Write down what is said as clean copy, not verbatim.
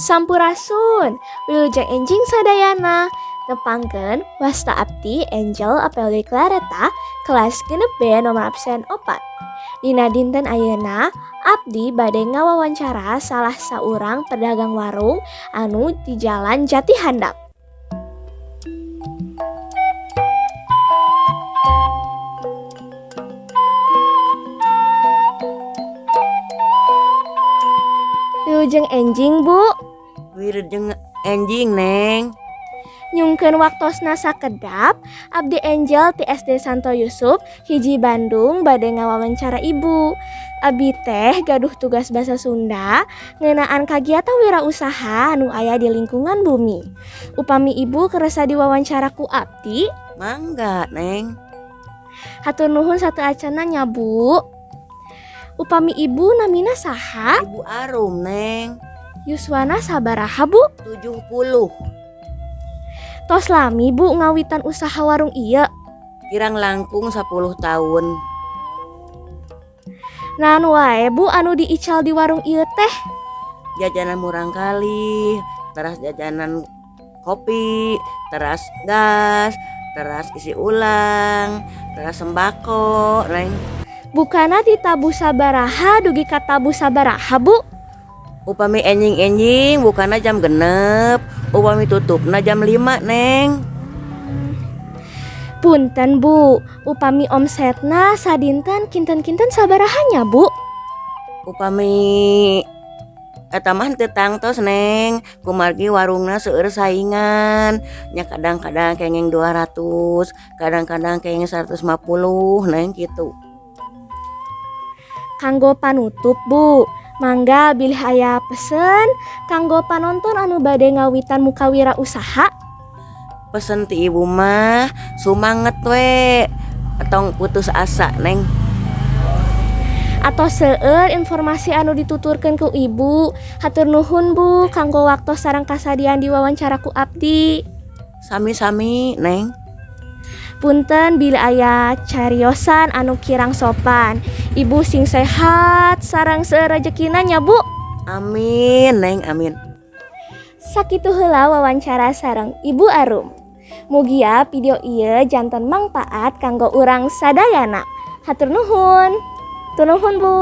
Sampurasun, wilujeng enjing sadayana. Nepangkeun wasta abdi Angel Apel Clareta kelas 6 B nomor absen 4. Dina dinten ayeuna abdi bade ngawawancara salah saurang pedagang warung anu di Jalan Jati Handap. Wilujeng enjing, Bu. Wilujeng enjing, Neng. Nyungkeun waktosna sakedap, abdi Angel ti SD Santo Yusuf 1 Bandung bade ngawawancara Ibu. Abi teh gaduh tugas basa Sunda ngeunaan kagiatan wirausaha anu aya di lingkungan bumi. Upami Ibu kersa diwawancara ku abdi? Mangga, Neng. Hatur nuhun sateuacanna nya, Bu. Upami Ibu namina saha? Ibu Arum, Neng. Yuswana sabaraha, Bu? 70. Tos lami, Bu, ngawitan usaha warung ieu? Kirang langkung 10 tahun. Naon wae, Bu, anu diical di warung ieu teh? Jajanan murangkalih, teras jajanan kopi, teras gas, teras isi ulang, teras sembako, Neng. Bukana ti tabuh sabaraha dugi ka tabuh sabaraha, Bu? Upami enjing-enjing bukana jam 6, upami tutupna jam 5, Neng. Punten, Bu, upami omsetna sadinten kinten-kinten sabaraha nya, Bu? Upami eta mah teu tangtos, Neng, kumargi warungna seueur saingan. Nya kadang-kadang kenging 200, kadang-kadang kenging 150, Neng, kitu. Kanggo panutup, Bu, mangga bilih aya pesen kanggo panonton anu bade ngawitan muka wirausaha. Pesen ti Ibu mah sumanget we, tong putus asa, Neng. Atos seueur informasi anu dituturkeun ku Ibu. Hatur nuhun, Bu, kanggo waktos sareng kasadian diwawancara ku abdi. Sami-sami, Neng. Punten bilih aya cariosan anu kirang sopan. Ibu sing sehat sareng seueur rejekina nya, Bu. Amin, Neng, amin. Sakitu heula wawancara sareng Ibu Arum. Mugia video ieu janten mangpaat kanggo urang sadayana. Hatur nuhun. Hatur nuhun, Bu.